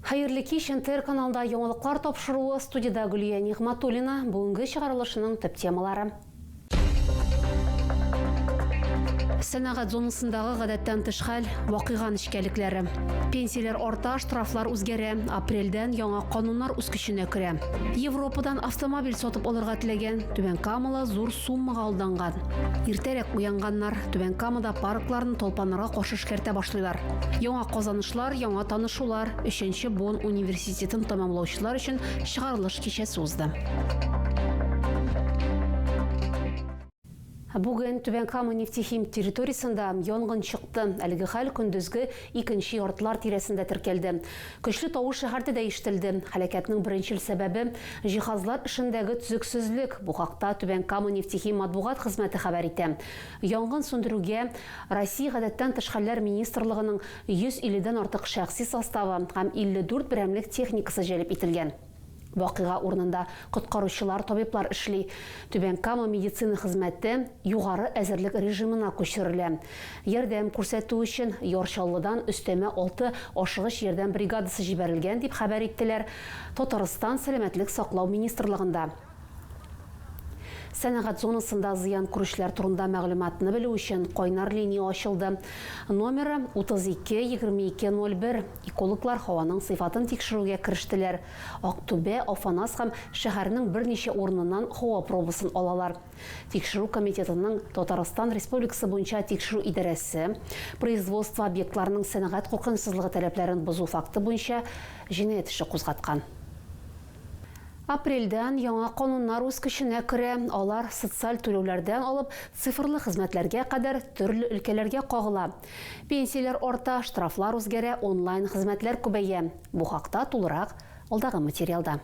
Хәерле кич, НТР каналында яңалыклар тапшыруы, студиядә Гөлия Нигъмәтуллина. Бүгенге чыгарылышның төп темалары. Сәнәгать зонасындагы гадәттән тыш хәл, вакыйга нечкәлекләре. Пенсияләр арта, штрафлар үзгәрә. Апрельдән яңа кануннар үз көченә керә. Европадан автомобиль сатып алырга теләгән Түбән Камалы зур суммага алданган. Иртәрәк уянганнар, Түбән Камада паркларны талпаннарга каршы эшкәртә башлыйлар. Яңа казанышлар, яңа танышулар. Өченче буын университетын тәмамлаучылар өчен чыгарылыш кичәсе узды. Бүген Түбән Кама нефтехим территориясендә янгын чыкты. Әлеге хәл көндезге икенче яртылар тирәсендә теркәлде. Көчле тавыш шәһәрдә дә ишетелде. Һәлакәтнең беренчел сәбәбе, җиһазлар эшендәге төзексезлек. Бу хакта Түбән Кама нефтехим матбугат хезмәте хәбәр итә. Янгын сүндерүгә Россия Гадәттән тыш хәлләр министрлыгының 150 дән артык шәхси составы һәм 54 берәмлек техникасы җәлеп ителгән. Вакыйга урынында коткаручылар, табиблар эшли. Түбән Кама медицина хезмәте югары әзерлек режимына күчерелә. Ярдәм күрсәтү өчен Яр Чаллыдан өстәмә алты ашыгыч ярдәм бригадасы җибәрелгән, дип хәбәр иттеләр Татарстан Сәламәтлек саклау министрлыгында. Сәнәгать зонасында зыян күрүчеләр турында мәгълүматны белү өчен кайнар линия ачылды. Номеры, 32 22 01. Экологлар һаваның сыйфатын тикшерүгә керештеләр. Актүбә, Афанас һәм шәһәрнең берничә урыныннан һава пробасын алалар. Тикшерү комитетының Татарстан Республикасы буенча тикшерү идарәсе производство объектларының сәнәгать куркынычсызлыгы таләпләрен бозу факты буенча җинаять эше кузгаткан. Апрельдән яңа кануннар үз көченә керә. Алар социаль түләүләрдән алып цифрлы хезмәтләргә кадәр төрле өлкәләргә кагыла. Пенсияләр арта, штрафлар үзгәрә, онлайн хезмәтләр күбәя. Бу хакта тулырак алдагы материалда.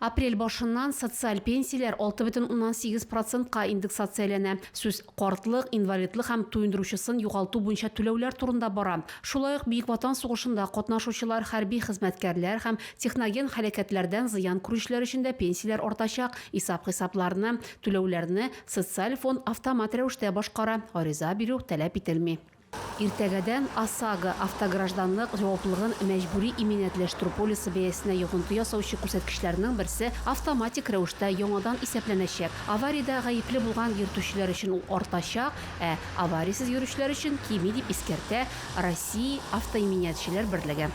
Апрель башыннан социаль пенсияләр 6,8 процентка индексацияләнә. Сүз картлык, инвалидлык һәм туендыручысын югалту буенча түләүләр турында бара. Шулай ук Бөек Ватан сугышында катнашучылар, хәрби хезмәткәрләр һәм техноген һәлакәтләрдән зыян күрүчеләр өчен дә пенсияләр артачак. Исап-хисапларны, түләүләрне Социаль фонд автомат рәвештә башкара, гариза бирү таләп ителми. Иртәгәдән ОСАГО, автогражданлык җаваплылыгын мәҗбүри иминиятләштерү полисы бәясенә йогынты ясаучы күрсәткечләрнең берсе автоматик рәвештә яңадан исәпләнәчәк. Авариядә гаепле булган йөртүчеләр өчен ул артачак, ә авариясез йөрүчеләр өчен кими, дип искәртә Россия автоиминиятчеләр берлеге.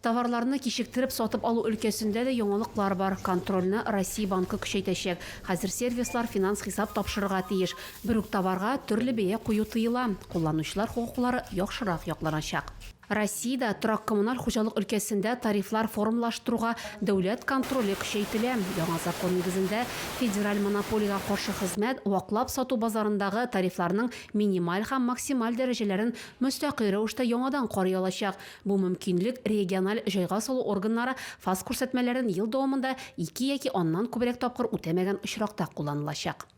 Товарларны кичектереп сатып алу өлкәсендә дә яңалыклар бар. Контрольне Россия Банкы көчәйтәчәк. Хәзер сервислар финанс хисап тапшырырга тиеш. Бер үк товарга төрле бәя кую тыела. Кулланучылар хокуклары яхшырак якланачак. Россиядә торак-коммуналь хуҗалык өлкәсендә тарифлар формалаштыруга дәүләт контроле көчәйтелә. Яңа закон нигезендә Федераль монополиягә каршы хезмәт ваклап сату базарындагы тарифларның минималь һәм максималь дәрәҗәләрен мөстәкыйль рәвештә яңадан карый алачак. Бу мөмкинлек региональ җайга салу органнары ФАС күрсәтмәләрен ел дәвамында ике яки аннан күбрәк тапкыр үтәмәгән очракта кулланылачак.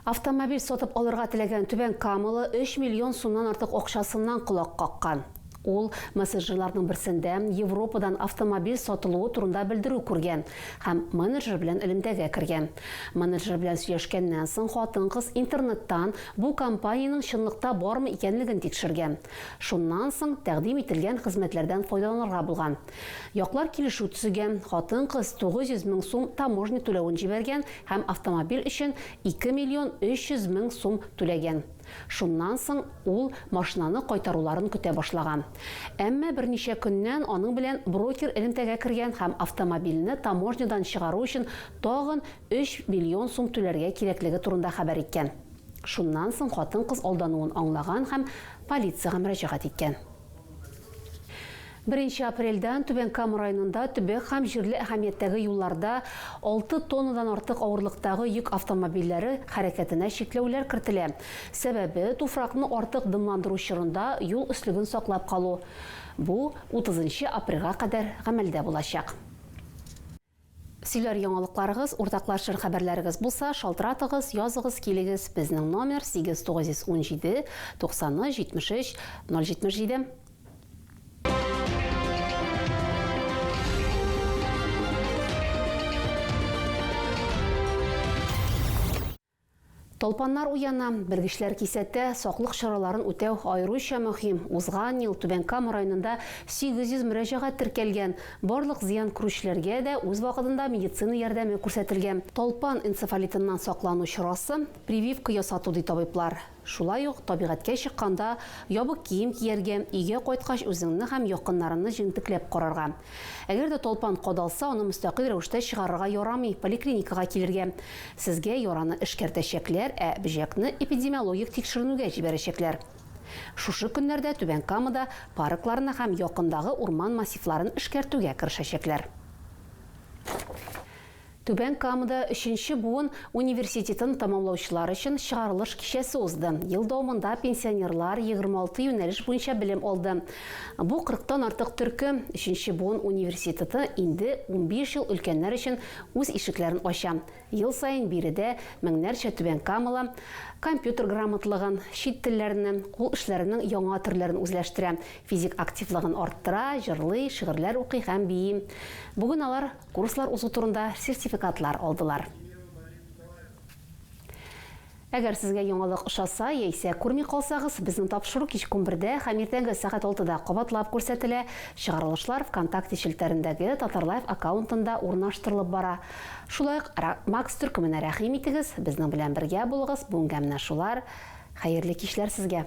Автомобиль сатып алырга теләгән Түбән Камалы өч миллион сумнан артык акчасыннан колак каккан. Ул мессенджерларның берсендә Европадан автомобиль сатылуы турында белдерү күргән һәм менеджер белән элемтәгә кергән. Менеджер белән сөйләшкәннән соң хатын-кыз интернеттан бу компаниянең чынлыкта бармы икәнлеген тикшергән. Шуннан соң тәкъдим ителгән хезмәтләрдән файдаланырга булган. Яклар килешү төзегән, хатын-кыз 900 мең сум таможня түләвен җибәргән һәм автомобиль өчен 2 миллион 300 мең сум түләгән. Шуннан соң ул машинаны кайтаруларын көтә башлаган. Әмма берничә көннән аның белән брокер элемтәгә кергән һәм автомобильне таможнядан чыгару өчен тагын 3 миллион сум түләргә кирәклеге турында хәбәр иткән. Шуннан соң хатын-кыз алдануын аңлаган һәм полициягә мөрәҗәгать иткән. Беренче апрельдән Түбән Кама районында төбәк һәм җирле әһәмияттәге юлларда алты тоннадан артык авырлыктагы йөк автомобильләре хәрәкәтенә чикләүләр кертелә. Сәбәбе, туфракны артык дымландыру чорында юл өслеген саклап калу. Бу утызынчы апрельгә кадәр гамәлдә булачак. Сөйләр яңалыкларыгыз, уртаклашыр хәбәрләрегез булса, шалтыратыгыз, языгыз, килегез. Безнең номер 8917 93 73 077. Талпаннар уяна, белгечләр кисәтә, саклык чараларын үтәү аеруча мөһим. Узган ел Түбән Кама районында 800 мөрәҗәгать теркәлгән. Барлык зыян күрүчеләргә дә үз вакытында медицина ярдәме күрсәтелгән. Талпан энцефалитыннан саклану чарасы, прививка ясату, ди табиблар. Шулай ук табигатькә чыкканда ябык кием кияргә, өйгә кайткач үзеңне һәм якыннарыңны җентекләп карарга. Әгәр дә талпан кадалса, аны мөстәкыйль рәвештә чыгарырга ярамый, поликлиникага килергә. Сезгә яраны эшкәртәчәкләр, ә бөҗәкне эпидемиологик тикшеренүгә җибәрәчәкләр. Шушы көннәрдә Түбән Камада паркларны һәм якындагы урман массивларын эшкәртүгә керешәчәкләр. Түбән Камада өченче буын университетын тәмамлаучылар өчен чыгарылыш кичәсе узды. Ел дәвамында пенсионерлар 26 юнәлеш буенча белем алды. Бу кырыктан артык төркем. Өченче буын университеты инде 15 ел өлкәннәр өчен үз ишекләрен ача. Ел саен биредә меңнәрчә түбәнкамалы компьютер грамотлыгын, чит телләрне, кул эшләренең яңа төрләрен үзләштерә, физик активлыгын арттыра, җырлый, шигырьләр укый һәм бии. Бүген алар Курслар узу турында сертификатлар алдылар. Әгәр сезгә яңалык ошаса яисә күрми калсагыз, безнең тапшыру кичке унбердә һәм иртәнге сәгать алтыда кабатлап күрсәтелә. Чыгарылышлар ВКонтакте челтәрендәге Татарлайф аккаунтында урнаштырылып бара. Шулай ук Макс төркеменә рәхим итегез, безнең белән бергә булыгыз. Бүгенгә менә шулар. Хәерле кичләр сезгә!